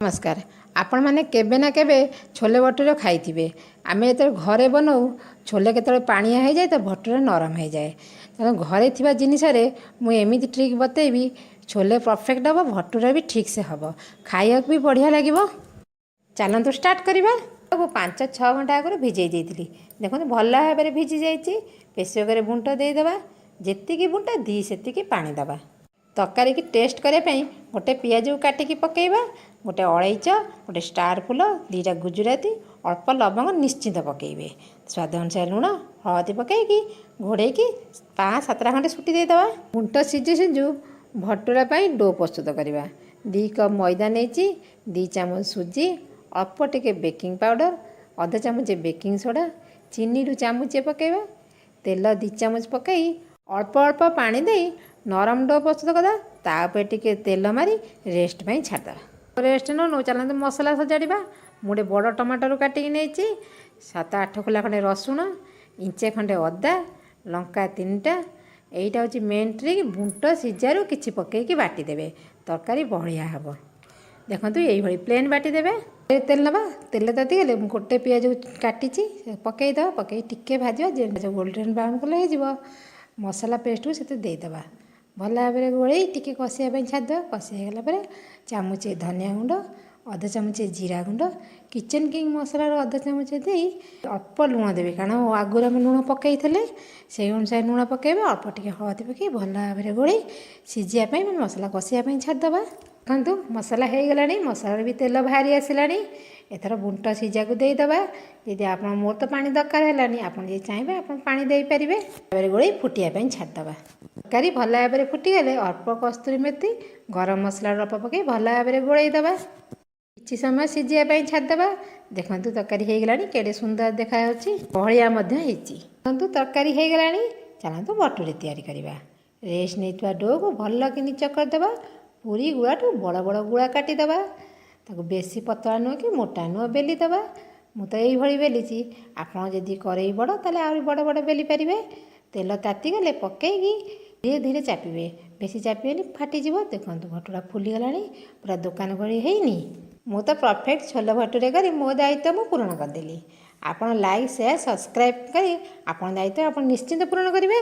ନମସ୍କାର। ଆପଣମାନେ କେବେ ନା କେବେ ଛୋଲେ ଭଟୁରେ ଖାଇଥିବେ। ଆମେ ଯେତେବେଳେ ଘରେ ବନାଉ, ଛୋଲେ କେତେବେଳେ ପାଣିଆ ହେଇଯାଏ ତ ଭଟୁରା ନରମ ହେଇଯାଏ। ତେଣୁ ଘରେ ଥିବା ଜିନିଷରେ ମୁଁ ଏମିତି ଟ୍ରିକ୍ ବତେଇବି, ଛୋଲେ ପରଫେକ୍ଟ ହେବ, ଭଟୁରା ବି ଠିକ୍ସେ ହେବ, ଖାଇବାକୁ ବି ବଢ଼ିଆ ଲାଗିବ। ଚାଲନ୍ତୁ ଷ୍ଟାର୍ଟ କରିବା। ମୁଁ 5-6 ଘଣ୍ଟା ଆଗରୁ ଭିଜେଇ ଦେଇଥିଲି। ଦେଖନ୍ତୁ, ଭଲ ଭାବରେ ଭିଜି ଯାଇଛି। ପ୍ରେସର କୁକରରେ ବୁଣ୍ଟ ଦେଇଦେବା। ଯେତିକି ବୁଣ୍ଟ ସେତିକି ପାଣି ଦେବା। ତରକାରୀକି ଟେଷ୍ଟ କରିବା ପାଇଁ ଗୋଟେ ପିଆଜକୁ କାଟିକି ପକାଇବା, ଗୋଟେ ଅଳେଇଚ, ଗୋଟେ ଷ୍ଟାର ଫୁଲ, 2ଟା ଗୁଜୁରାତି, ଅଳ୍ପ ଲବଙ୍ଗ ନିଶ୍ଚିନ୍ତ ପକାଇବେ। ସ୍ୱାଦ ଅନୁସାରେ ଲୁଣ, ହଳଦୀ ପକାଇକି ଘୋଡ଼େଇକି 5-7ଟା ଖଣ୍ଡେ ସିଟି ଦେଇଦେବା। ବୁଣ୍ଟ ସିଝୁ ସିଝୁ ଭଟୁରା ପାଇଁ do ପ୍ରସ୍ତୁତ କରିବା। 2 କପ୍ ମଇଦା ନେଇଛି, 2 ଚାମଚ ସୁଜି, ଅଳ୍ପ ଟିକେ ବେକିଂ ପାଉଡ଼ର, ଅଧ ଚାମଚ ବେକିଂ ସୋଡ଼ା, ଚିନିରୁ ଚାମଚେ ପକାଇବା। ତେଲ 2 ଚାମଚ ପକାଇ ଅଳ୍ପ ଅଳ୍ପ ପାଣି ଦେଇ ନରମ do ପ୍ରସ୍ତୁତ କରିଦେବା। ତା ଉପରେ ଟିକେ ତେଲ ମାରି ରେଷ୍ଟ ପାଇଁ ଛାଡ଼ିଦେବା। ରେଷ୍ଟ ନେଉ ନେଉ ଚାଲନ୍ତୁ ମସଲା ସଜାଡ଼ିବା। ମୁଁ ଗୋଟେ ବଡ଼ ଟମାଟୋରୁ କାଟିକି ନେଇଛି, 7-8 ଖୋଲା ଖଣ୍ଡେ ରସୁଣ, ଇଞ୍ଚେ ଖଣ୍ଡେ ଅଦା, ଲଙ୍କା ତିନିଟା। ଏଇଟା ହେଉଛି ମେନ୍ ଟ୍ରିକ୍। ବୁଣ୍ଟ ସିଝାରୁ କିଛି ପକାଇକି ବାଟିଦେବେ, ତରକାରୀ ବଢ଼ିଆ ହେବ। ଦେଖନ୍ତୁ, ଏଇଭଳି ପ୍ଲେନ୍ ବାଟିଦେବେ। ତେଲ ନେବା। ତେଲ ତାତିଗଲେ ମୁଁ ଗୋଟେ ପିଆଜ କାଟିଛି, ପକାଇଦେବା। ପକାଇ ଟିକେ ଭାଜିବା। ଯେମିତି ଗୋଲ୍ଡେନ୍ ବ୍ରାଉନ୍ କଲର୍ ହେଇଯିବ, ମସଲା ପେଷ୍ଟକୁ ସେଥିରେ ଦେଇଦେବା। ଭଲ ଭାବରେ ଗୋଳେଇ ଟିକେ କଷିବା ପାଇଁ ଛାଡ଼ିଦେବା। କଷି ହେଇଗଲା ପରେ ଚାମଚେ ଧନିଆ ଗୁଣ୍ଡ, ଅଧ ଚାମଚ ଜିରା ଗୁଣ୍ଡ, କିଚେନ୍ କିଙ୍ଗ ମସଲାର ଅଧ ଚାମଚ ଦେଇ ଅଳ୍ପ ଲୁଣ ଦେବେ, କାରଣ ଆଗରୁ ଆମେ ଲୁଣ ପକାଇଥିଲେ, ସେଇ ଅନୁସାରେ ଲୁଣ ପକାଇବେ। ଅଳ୍ପ ଟିକେ ହଳଦୀ ପକାଇ ଭଲ ଭାବରେ ଗୋଳେଇ ସିଝିବା ପାଇଁ, ମାନେ ମସଲା କଷିବା ପାଇଁ ଛାଡ଼ିଦେବା। ଦେଖନ୍ତୁ, ମସଲା ହେଇଗଲାଣି, ମସଲାରେ ବି ତେଲ ବାହାରି ଆସିଲାଣି। ଏଥର ବୁଣ୍ଟ ସିଝାକୁ ଦେଇଦେବା। ଯଦି ଆପଣ, ମୋର ତ ପାଣି ଦରକାର ହେଲାନି, ଆପଣ ଯଦି ଚାହିଁବେ, ଆପଣ ପାଣି ଦେଇପାରିବେ। ଭାବରେ ଗୋଳେଇ ଫୁଟିବା ପାଇଁ ଛାଡ଼ିଦେବା। ତରକାରୀ ଭଲ ଭାବରେ ଫୁଟିଗଲେ ଅଳ୍ପ କସ୍ତୁରୀ ମେଥି, ଗରମ ମସଲା ଅଳ୍ପ ପକାଇ ଭଲ ଭାବରେ ଗୋଳେଇ ଦେବା। କିଛି ସମୟ ସିଝିବା ପାଇଁ ଛାଡ଼ିଦେବା। ଦେଖନ୍ତୁ, ତରକାରୀ ହେଇଗଲାଣି। କେଡ଼େ ସୁନ୍ଦର ଦେଖାଯାଉଛି, ବହଳିଆ ମଧ୍ୟ ହେଇଛି। ଦେଖନ୍ତୁ, ତରକାରୀ ହେଇଗଲାଣି। ଚାଲନ୍ତୁ ଭଟୁରେ ତିଆରି କରିବା। ରେଷ୍ଟ ନେଇଥିବା ଡୋକୁ ଭଲ କିନି ଚକଟି ଦେବା। ପୁରୀ ଗୁଳାଠୁ ବଡ଼ ବଡ଼ ଗୁଳା କାଟିଦେବା। ତାକୁ ବେଶୀ ପତଳା ନୁହେଁ କି ମୋଟା ନୁହେଁ, ବେଲି ଦେବା। ମୁଁ ତ ଏଇଭଳି ବେଲିଛି। ଆପଣ ଯଦି କରେଇ ବଡ଼, ତାହେଲେ ଆହୁରି ବଡ଼ ବଡ଼ ବେଲି ପାରିବେ। ତେଲ ତାତିଗଲେ ପକାଇକି ଧୀରେ ଧୀରେ ଚାପିବେ। ବେଶୀ ଚାପିବେନି, ଫାଟିଯିବ। ଦେଖନ୍ତୁ, ଭଟୁରା ଫୁଲିଗଲାଣି, ପୁରା ଦୋକାନ ଭଳି ହେଇନି? ମୁଁ ତ ପରଫେକ୍ଟ ଛୋଲେ ଭଟୁରେ କରି ମୋ ଦାୟିତ୍ୱ ମୁଁ ପୂରଣ କରିଦେଲି। ଆପଣ ଲାଇକ୍, ସେୟାର, ସବସ୍କ୍ରାଇବ୍ କରି ଆପଣ ଦାୟିତ୍ୱ ଆପଣ ନିଶ୍ଚିନ୍ତ ପୂରଣ କରିବେ।